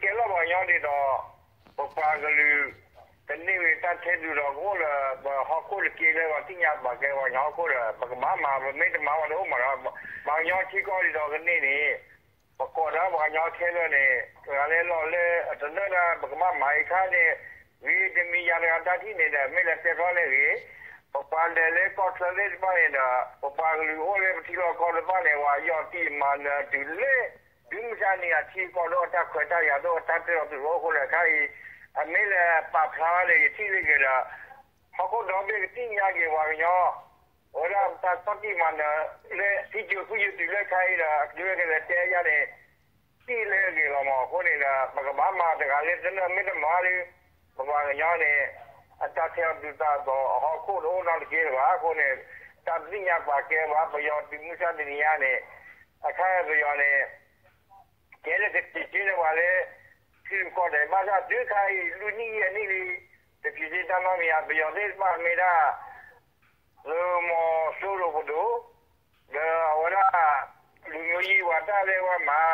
ကဲလီၤပှၤကညီဒ်သိး ပပှၤကလုာ် ကန့ၢ်ဝဲတၢ်ထဲဒုးဒီးကအိၣ်လၢ ပဟီၣ်ခိၣ်တက့ၢ်လၢပှၤသ့ၣ်ညါပာ်ကဲပှၤကညီဟီၣ်ခိၣ်ဒီး ပကဘၣ်မၤ ပမ့ၢ်တမၤဝဲတအိၣ်မးဒီး ပှၤကညီထံကီၢ်ဒ်သိးကန့ၢ်န့ၣ် ပကိးဒၣ်ပှၤကညီခဲလၢာ်န့ၣ် တဂၤလၢလီၤလၢအတနၢၣ်ဒၣ် ပကဘၣ်မၤအံၤခါန့ၣ် ဂ့ၤတမံၤယၤတဂၤတၢ်ထံၣ်န့ၣ်ဒီး မ့ၢ်လၢတဲဖျါန့ၣ်ဂ့ၤ ပပှၤလဲၤလၢကီၢ်ချၢသ့ၣ်တဖၣ်န့ၣ်ဒီး ပပှၤကလုာ်အိၣ်လၢပထံလီၢ်ကီၢ်တဖၣ်န့ၣ် ပှၤယီၢ်တံၢ်မၤနၢၤတုၤလၢ ဒုးမုၢ်ဆါနံၤအထံအကီၢ်ဒီးတၢ်ခွဲးတၢ်ယာ်ဒီးတၢ်တ့လီၤတုၤလၢအဃိန့ၣ် ခဲအံၤ အမ့ၢ်လၢပာ်ဖျါန့ၣ် ယထံၣ်လၢဂ့ၤဒီး ဟီၣ်ခိၣ်ဒီဘ့ၣ်ကသ့ၣ်ညါက့ၤပှၤကညီ အဝဲဒၣ်တၢ်ဆီၣ်တံၢ်မၤနၢၤ လၢထံကၠိဖုယုၢ်တုၤလၢခဲအံၤဒီး အကဒုကလဲၤတဲယါန့ၣ် သ့ၣ်လၢအဂ့ၤလီၤမး အဃိန့ၣ်ဒီး ပကဘၣ်မၤတဂၤလၢတနၢၣ်မ့ၢ်တမၤလၢ ပပှၤကညီန့ၣ် အတၢ်ထဲအီၤဒုးသးဒီးအဟီၣ်ခိၣ်တအိၣ်နီတက့ၢ်လၢၤဘၣ် အဃိန့ၣ် တၢ်ပသ့ၣ်ညါပာ်ကဲဘၣ် ပယီၤတုၤမုၢ်ဆါတနံၤညါန့ၣ် အခါပယီၤန့ၣ် ကဲလၢကတံၤကၠ့န့ၢ်ပှၤလၢ ထံရူၢ်ကီၢ်သဲး ဘၣ်ဆၣ်တုၤခါအံၤ လွံၢ်နံၣ်ယဲၢ်နံၣ်လံ တဖံးသ့တၢ်နီတမံၤဧါ ပယီၤသ့ၣ်တဖၣ်မ့ၢ်ဒၣ် သုးမီၤစိရိၤပဒိၣ် ဒီးအဝဲဒၣ် လူမျိုးရေးဝါဒလၢအဝဲမၤ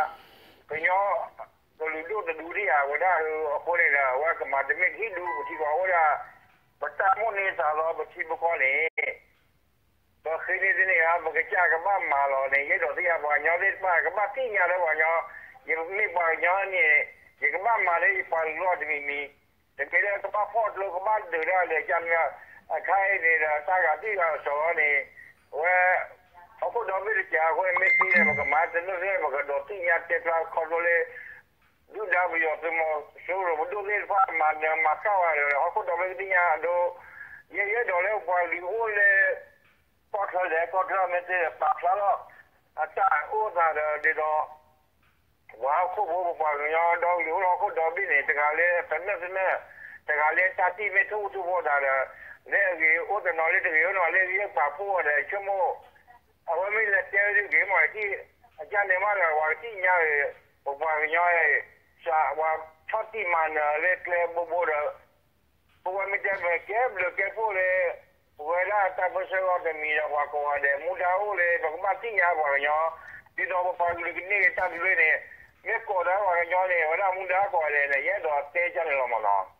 ကညီကလုာ်ဒိၣ်တဒူဒံးဧါ အဝဲဒၣ်အဃိန့ၣ်ဒီး အဝဲကမၤတမ့ၢ်တဟံၣ်ဒူ ပထံပှၤအိၣ်ဒၣ် ပတၢ်မိၣ်န့ၢ်သးလီပထံပကီၢ်န့ၣ် ပဃ့န့ၢ်တန့ၢ်ဧါ ပကစၢ်ကဘၣ်မၤလီၤန့ၣ် ယအဲၣ်ဒိးသ့ၣ်ညါပှၤကညီသ့ၣ်တဖၣ် ကဘၣ်သ့ၣ်ညါလၢပှၤကညီ ယမ့ၢ်ပှၤကညီန့ၣ် ယကဘၣ်မၤလၢယပှၤကလုာ်အဂီၢ်တမံၤမံၤ တမ့ၢ်လၢကဘၣ်ဖီၣ်ကျိ ကဘၣ်ဒုးတၢ်လၢကန့ၣ် အခါအံၤန့ၣ်ဒီး တၢ်ဂၤသံၣ်ဂၤစီၤအံၤန့ၣ် အဝဲ ဟီၣ်ခိၣ်ဒီဘ့ၣ်တစဲးအဃိန့ၣ် မ့ၢ်သ့န့ၣ် ပကမၤတနၢၣ်သ့ၣ် ပကဒိးသ့ၣ်ညါတဲဖျါခီဖျိလၢ ဒုၣ်ဒါပယီၤသုးမီၤစိရိၤပဒိၣ်သ့ၣ်တဖၣ် မၤနၢၤမၤဃၣ်ဝဲဒီး ဟီၣ်ခိၣ်ဒီဘ့ၣ်ကသ့ၣ်ညါအဒိ ယအဲၣ်ဒိးလၢပှၤကလုာ်အိၣ်လၢ ကီၢ်ချၢလဲၣ် ကီၢ်ချၢမ့ၢ်သ့ဒီး ပာ်ဖျါလီၤ အတၢ်အိၣ်သးဒီးဒ်သိး ပှၤဟီၣ်ခိၣ်ဖိ ပပှၤကညီဒီကလုာ်အိၣ်လၢဟီၣ်ခိၣ်ဒီဘ့ၣ်န့ၣ် တဂၤလၢတနၢၣ်တနၢၣ် တဂၤလၢတၢ်သံၣ်မ့ၢ်ထိၣ်ဟူးထိၣ်ဖိသးဒီး လၢအဂ့ၤအိၣ်တနီၤလၢတဂ့ၤအိၣ်နီၤလၢဂ့ၤပာ်ဖှိၣ်အီၤဒီး ဆိကမိၣ် အဝဲမ့ၢ်လဲၤတဲဝဲဒၣ်ဂ့ၤမး အကၢ်န့ၣ်မးဒီး ပှၤကသ့ၣ်ညါဂ့ၤ ပပှၤကညီ စးဝဲဆီၣ်တံၢ်မၤနၢၤလၢကျဲဘိဘိဒီး ပဝဲမ့ၢ်တဲပကဲဘျုးကဲဖှိၣ်လၢ ပဝဲဒၣ်တၢ်ပၢဆှၢဂီၢ်တမံၤဒီး ပှၤကိးဂၤဒဲး မူဒါအိၣ်လၢ ပကဘၣ်သ့ၣ်ညါပှၤကညီ ဒ်သိးပပှၤကလုာ်ကန့ၢ်က့ၤတၢ်သဘျ့န့ၣ် မ့ၢ်ကိးဒီးပှၤကညီန့ၣ် အဝဲဒၣ်မူဒါကိးဂၤဒဲးန့ၣ် ယအဲၣ်ဒိးတဲကၢ်န့ၣ်လီၤမးနီၤ.